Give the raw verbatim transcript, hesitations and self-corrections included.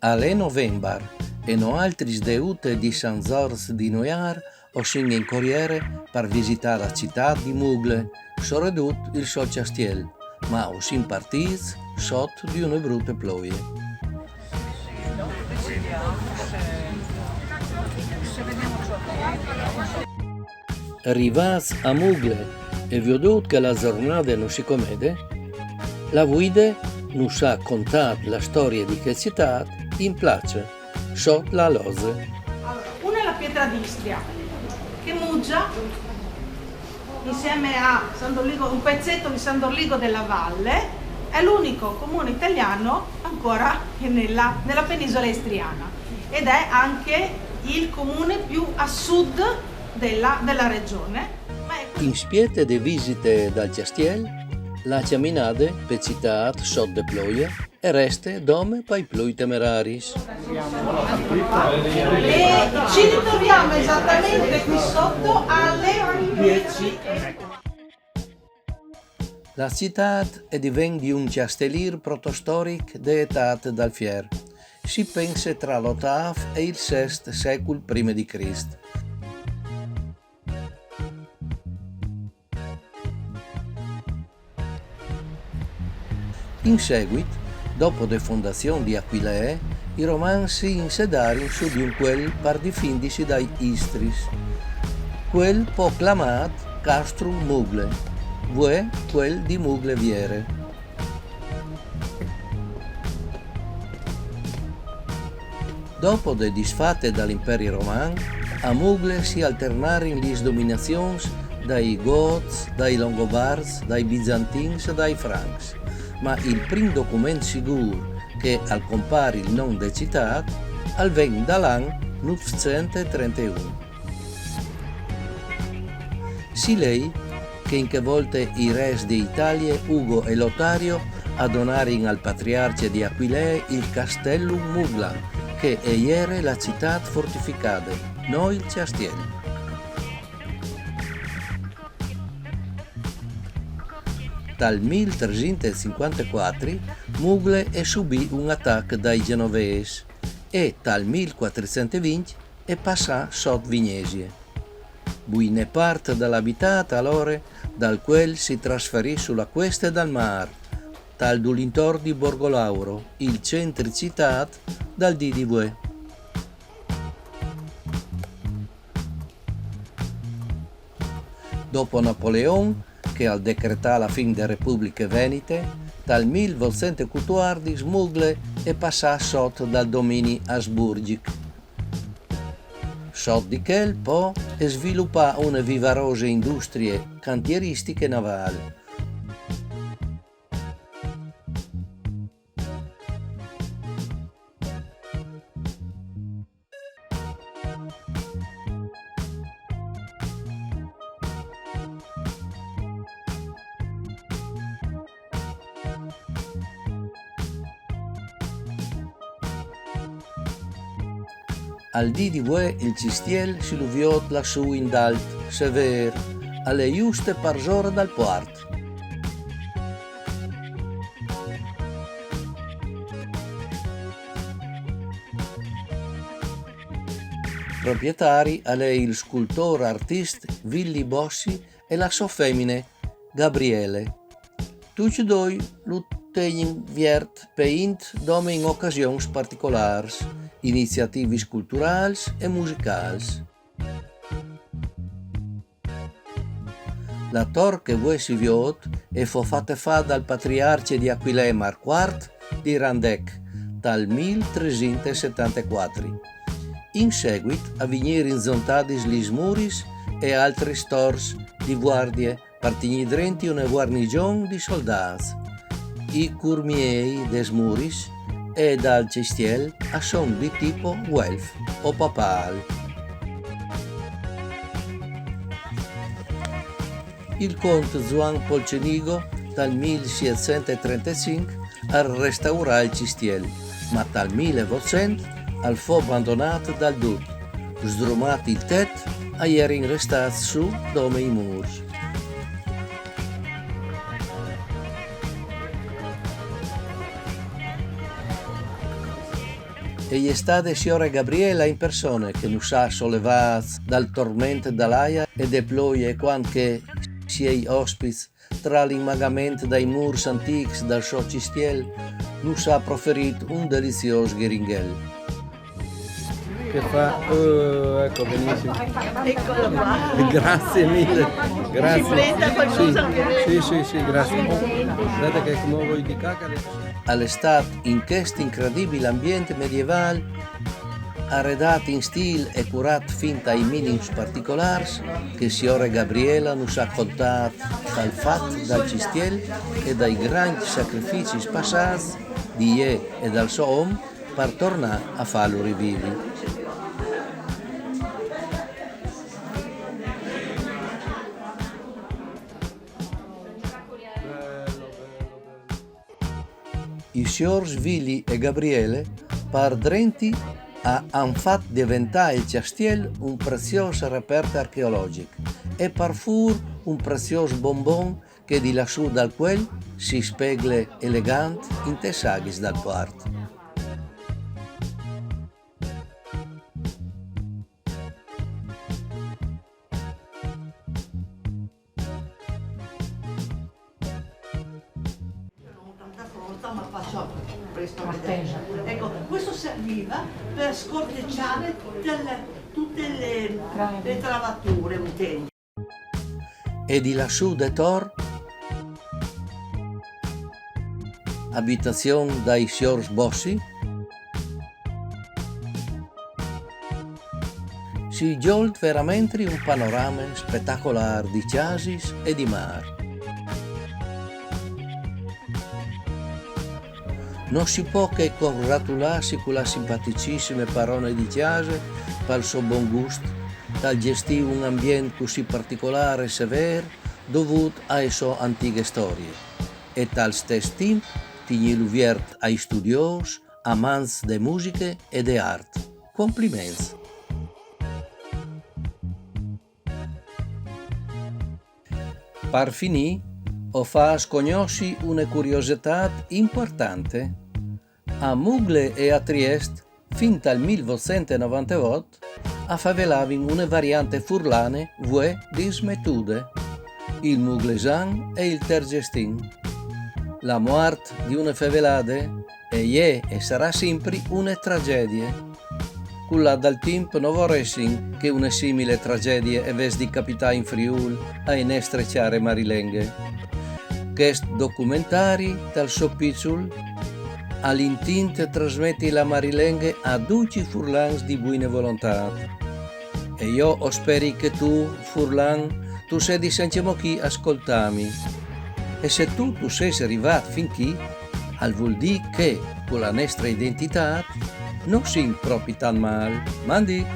Al è novembar e noaltris de ute di San Zorç di Noiâr o sin in coriere par visitâ la citât di Mugle, soredut il so cjastiel, ma o sin partîts sot di une brute ploie. Rivâts a Mugle e viodût che la zornade no si comede, la vuide nus à contât la storie di chê citât in place, sot la loze. Allora, una è la Pietra d'Istria, che muggia insieme a San Doligo, un pezzetto di San Doligo della Valle, è l'unico comune italiano ancora che nella, nella penisola istriana ed è anche il comune più a sud della, della regione. Ma è In spiete de visite dal cjastiel, la cjaminade pe citât sot de ploie e reste dome pai plui temeraris. E ci ritroviamo esattamente qui sotto alle dieci. La citât e diven di un cjastelîr protostoric de etât dal fier. Si pense tra l'otâf e il sest secul prime di Crist. In seguit, dopo de fondazion di Aquilee, i Romans si insedarin su di un cuel par difindisi dai Istris. Cuel po clamât Castrum Mugle, vuê cuel di Mugle Viere. Dopo de disfate dal Imperi Roman, a Mugle si alternarin lis dominazions dai Gots, dai Longobarts, dai Bizantins e dai Francs, ma il prin document sigûr che al compâr il non de citât al ven dal an nûfcent e trenteun. Si lei che in chê volte i res di Italie, Ugo e Lotario, a donarin al patriarcje di Aquilee il Castellum Muglam, che e jere la citât fortificade, no il cjastiel. Tal mil tresinte e cincuantecuatri Mugle e subì un atac dai Genovês e tal mil cuatricent e vincj e passà sot Vignesie. Buine part dal abitât alore dal cuel si trasferì su la cueste dal mâr, tal dulintor di Borgolauro, il centri citât dal dì di vuê. Dopo Napoleon, che al decretà la fin de Republiche Venite, tal mil votcent e cutuardis Mugle e passà sot dal domini asburgjic. Sot di chel, po, e svilupà une vivarose industrie cantieristiche navâl. Al dì di vuê il cjistiel si lu viôt lassù indalt, sevêr, a le juste parsore dal puart. Proprietari al è il scultôr artist Willy Bossi e la sô femine, Gabriele. Ducj doi lu tegnin viert pe int dome in ocasions particolârs, iniziativis culturâls e musicâls. La tor che vuê si viôt e fo fate fâ dal patriarcje di Aquilee Marc cuart di Randec tal mil tresinte e setantecuatri. In seguit a vignirin zontadis lis muris e altris tors di vuardie par tignî drenti une vuarnigjon di soldâts. I curmiei des muris e dal cjistiel a son di tipo guelf o papâl. Il cont Zuan Polcenigo tal mil sietcent e trentecinc al restaurà il cjistiel, ma tal mil e votcent al fo bandonât dal dut. Sdrumât il tet, a jerin restâts sù dome i mûrs. E je stade siore Gabriela in persone che nus à solevâts dal torment da l'aia e de ploie, cuant che, siei ospits, tra l'inmagament dai mûrs antîcs dal so cjistiel, nus à proferît un deliziôs ghiringhel. Che fa? Eh, ecco, benissimo. Eccolo qua. Grazie mille. Grazie. Si prenda qualcosa. Sì, sì, sì, sì, grazie. Guardate che come voi di cacare. Al è stât in chest incredibil ambient medievâl, aredât in stîl e curât fin tai minims particolârs, che siore Gabriela nus à contât dal fat dal cjistiel e dai grancj sacrificis passâts di jê e dal so om par tornâ a fâlu rivivi. I siôrs Vili e Gabriele, par drenti, a àn fat deventâ il cjistiel un preziôs repert archeologjic e parfûr un preziôs bonbon che di lassù dal cuel si spegle elegant intes aghis dal puart. Tanta forza, ma faccio presto a vedere. Ecco, questo serviva per scortecciare tutte le, tutte le, le travature, un tempo. E di lassù de tor, abitazion dai siôrs Bossi, si gjolt veramentri un panorame spetacolâr di cjasis e di mâr. No si pò che congratulâsi cu la simpaticissime parone di cjase pal so bon gust, tal gjestî un ambient cussì particolâr e sevêr, dovût ae sô antighe storie. E tal stes timp tignîlu viert ai studiôs, amants de musiche e de art. Compliments! Par finî, o fâs cognossi une curiosetât impuartante. A Mugle e a Triest, fin tal mil votcent e novantevot, a fevelavin une variante furlane vuê dismetude, il muglesan e il tergestin. La muart di une fevelade e je e sarà simpri une tragjedie. Cul lâ dal timp no voressin che une simile tragjedie e ves di capitâ in Friûl ae nestre cjare marilenghe. Chest documentari, tal so piçul, al intint trasmeti la marilenghe a ducj i furlans di buine volontât. E jo o speri che tu, furlan, tu sedis ancjemò chi a scoltâmi. E se tu tu sês rivât fin chi, al vûl dî che, cu la nestre identitât, no sin propit tant mâl. Mandi!